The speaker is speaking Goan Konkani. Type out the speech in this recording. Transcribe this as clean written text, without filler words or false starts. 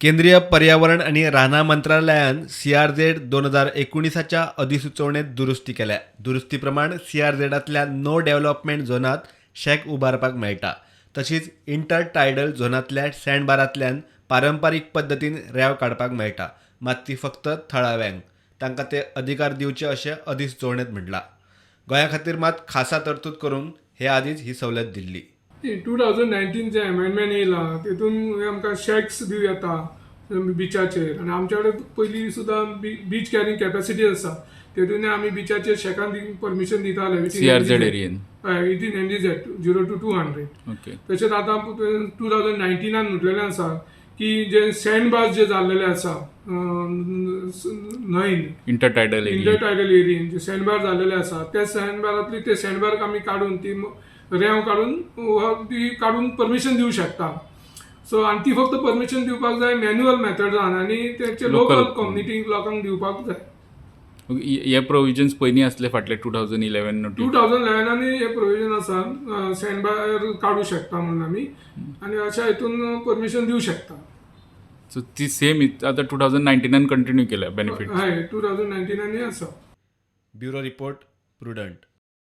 केंद्रीय पर्यावरण आनी रानां मंत्रालयान सीआरझेड 2019च्या अधिसुचोवणेंत दुरुस्ती केल्या. दुरुस्ती प्रमाण सीआरझेडांतल्या नो डेव्हलपमेंट झोनांत शॅक उबारपाक मेळटा. तशीच इंटर टायडल झोनांतल्या सँडबारांतल्यान पारंपारीक पद्दतीन रेंव काडपाक मेळटा. मात ती फक्त थळाव्यांक. तांकां ते अधिकार दिवचे अशें अधिसुचोवणेंत म्हणलां. गोंया खातीर मात खासा तरतूद करून हे आदींच ही सवलत दिल्ली. 2019 जे अमेंडमेंट येयला, तेतून आमकां शॅक्स दिवं येता बिचाचेर आनी आमच्या कडेन पयलीं सुद्दां बीच कॅरिंग कॅपॅसिटी आसा. तेतून आमी बिचाचेर शॅकान परमिशन दिताले. सीआरझेड एरियन. हय, within NDZ 0 to 200. तशेंच आतां 2019नान म्हटलेलें आसा की जे सँड बार्स जे जाल्लेले आसा न्हंयन, इंटरटायडल एरियन. इंटरटायडल एरियेन जे सँडबार जाल्लेले आसा, त्या सँडबारांतली ते सँडबार आमी काडून, ती रेंव काडून वा ती काडून परमिशन दिवं शकता. सो आनी ती फक्त परमिशन दिवपाक जाय मॅन्युअल मेथडान आनी तेचे Local. Local community लोकांक दिवपाक जाय. हे प्रोविजन्स पयलीं आसले फाटले 2011? 2011नांनी हे प्रोविजन आसा, सँडबार काडूं शकता म्हणून आमी आनी अशा हितून परमिशन दिवं शकता. सो ती सेम आतां 2019नान कंटिन्यू केल्या बेनिफीट. हय, 2019नांनी आसा. Bureau report, prudent.